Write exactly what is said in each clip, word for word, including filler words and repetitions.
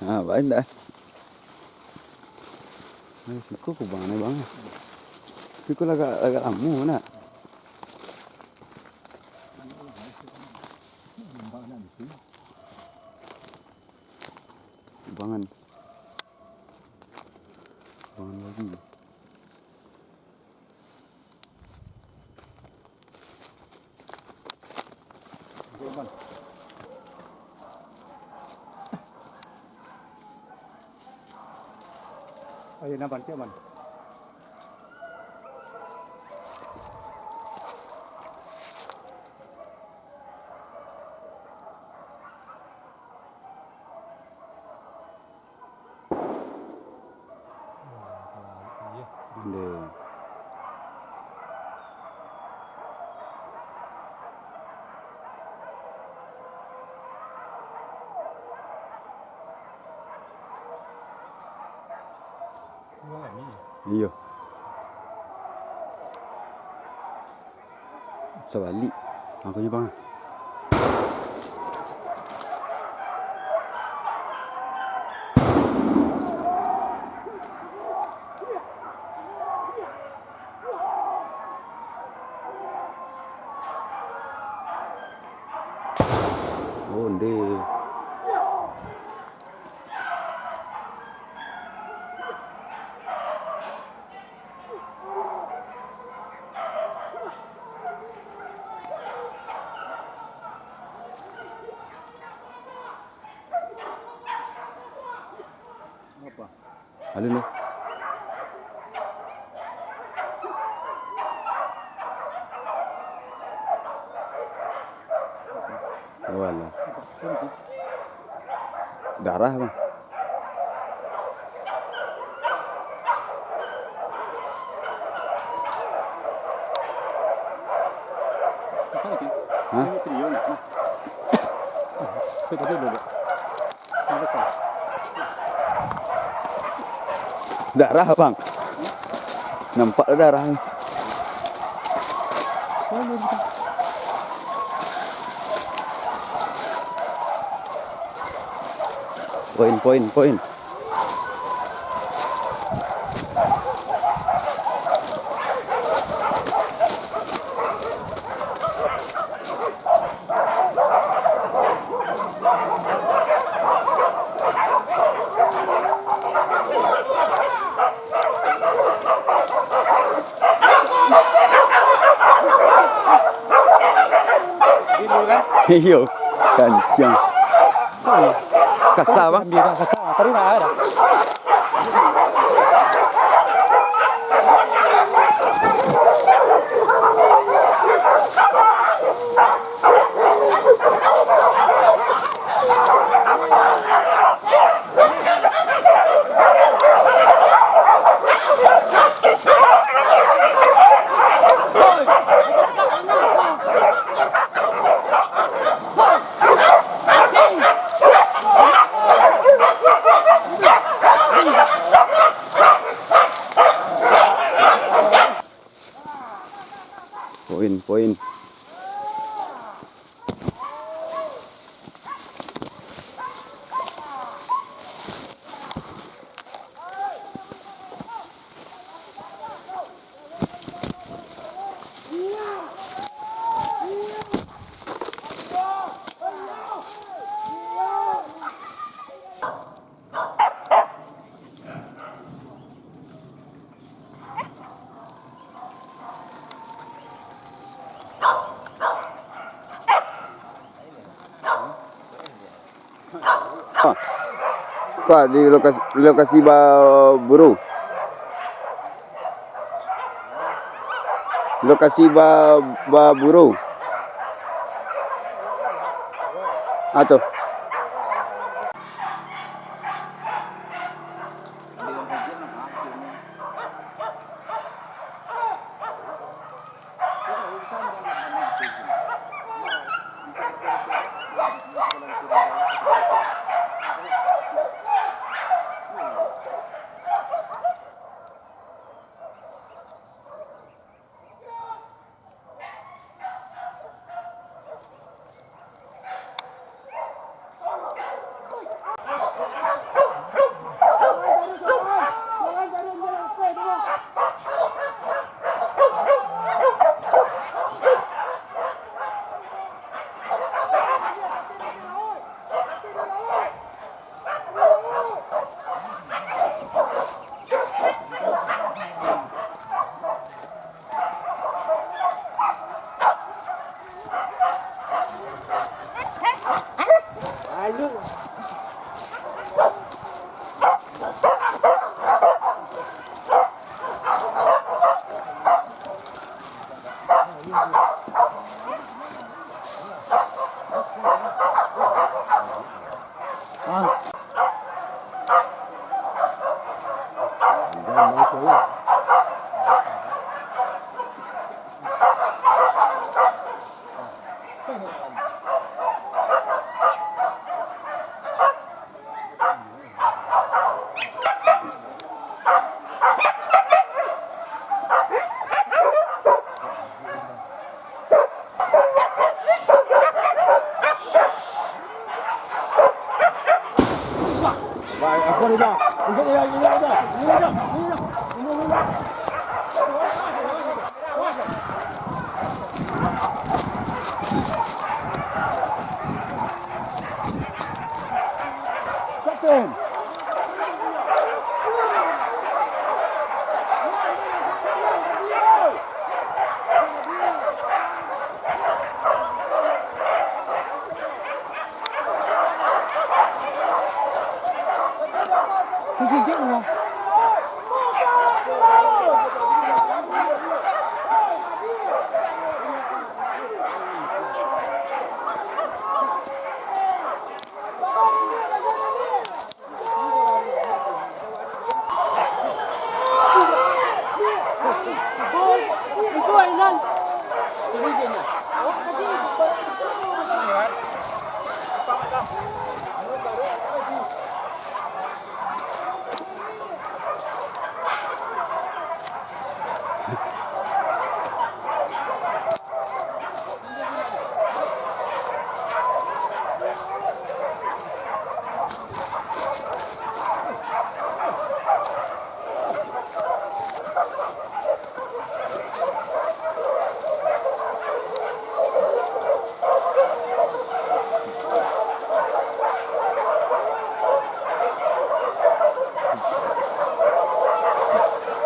Ha, baik ndak? Nah, siko kubang ni, Bang. Siko lagak, lagak lamo nak. Kubangan. Kubangan lagi. Ayo, naban, cek, man. Ndeh. Iyo. Sabalik. Angkonyo, Bang. Onde. Alun, eh. Walah. Darah, Bang. Hah? Darah, Bang. Nampak darah. Poin, poin, poin. Iyo, kancang. Kasa, Bang. Ambil, Bang, kasa. Tadi nak ada. Poin, poin. Ah, ka di lokasi, lokasi baburu. Lokasi ba, baburu. Ah, tu.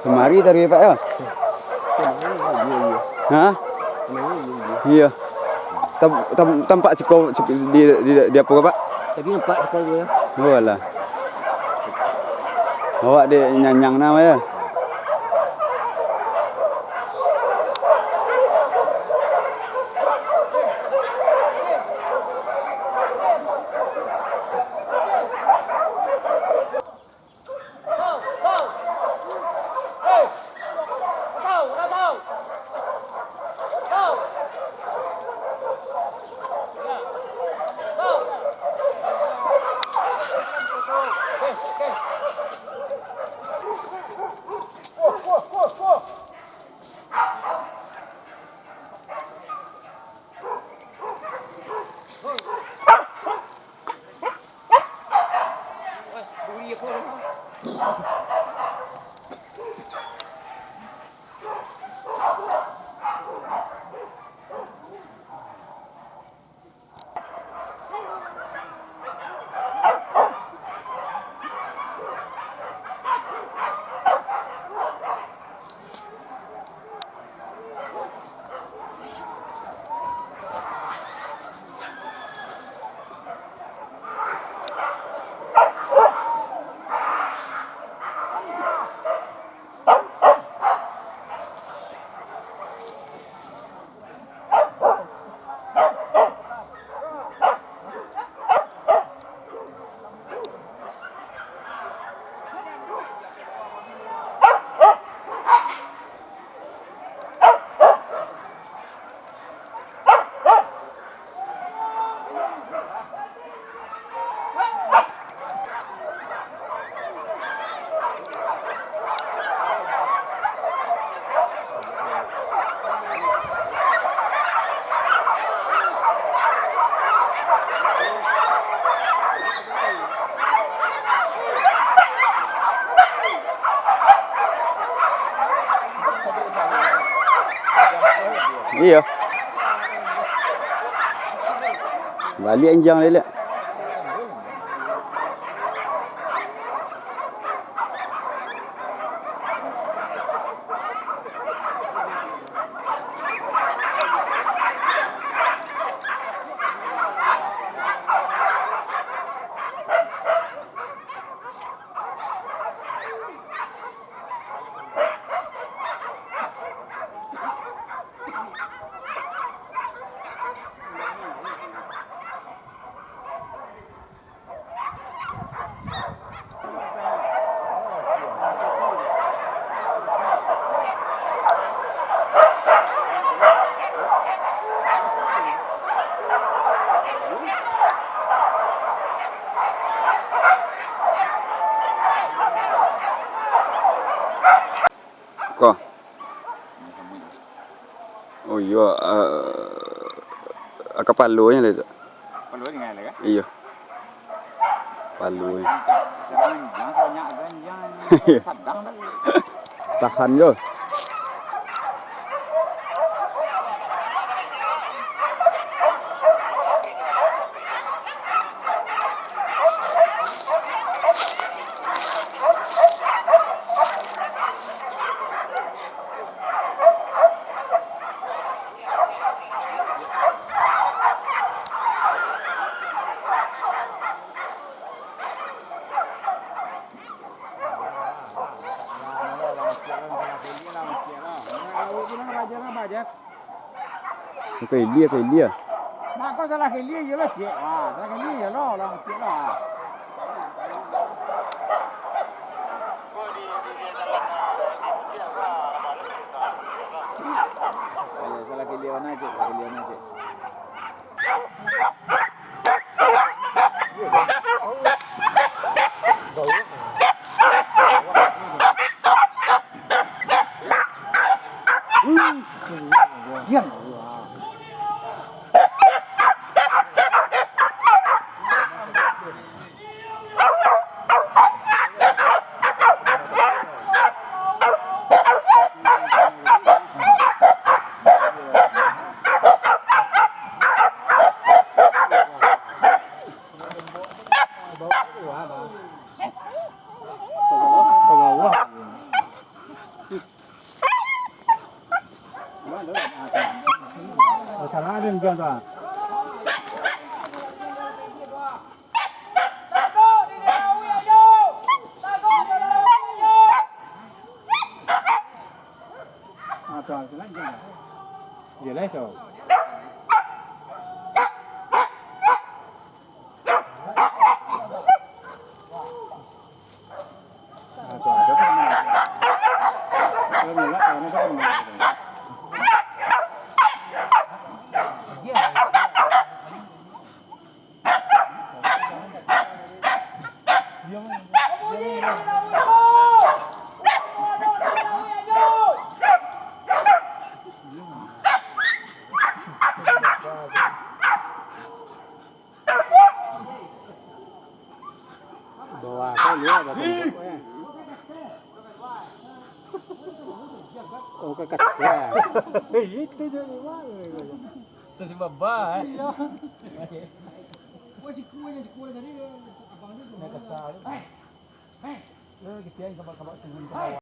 Kamari taruih, Pak, yo? Ha? Iyo. Tam-, tam-, tampak siko, siko di, di, di apo ko, Pak? Tadi nampak siko tu, yo. Oh, alah. Awak dek nyanyang na, yo? Iyo. Baliak anjiang lelek. Yo, eh, kapalonyo lah tu. Kapalo tingga lah, kan? Iyo. Kapalonyo. Ganjang, sabanyak ganjang, sadang tadi. Tahan jo. Ka ilia, ka ilia. Mak kau salah ka ilia, iyolah, ciek. Ah, salah ka ilia, iyolah, lah, ciek lah. Iyo, salah ka ilia, nah, ciek, salah ka ilia, nah, ciek. Bawah kan dia ada tempat, eh. Oh, ke kecil. Eh, itu je ni, Mak. Itu si Baba, eh. Iya. Nak kesal. Eh, eh. Eh, kesian kabak-kabak turun ke bawah.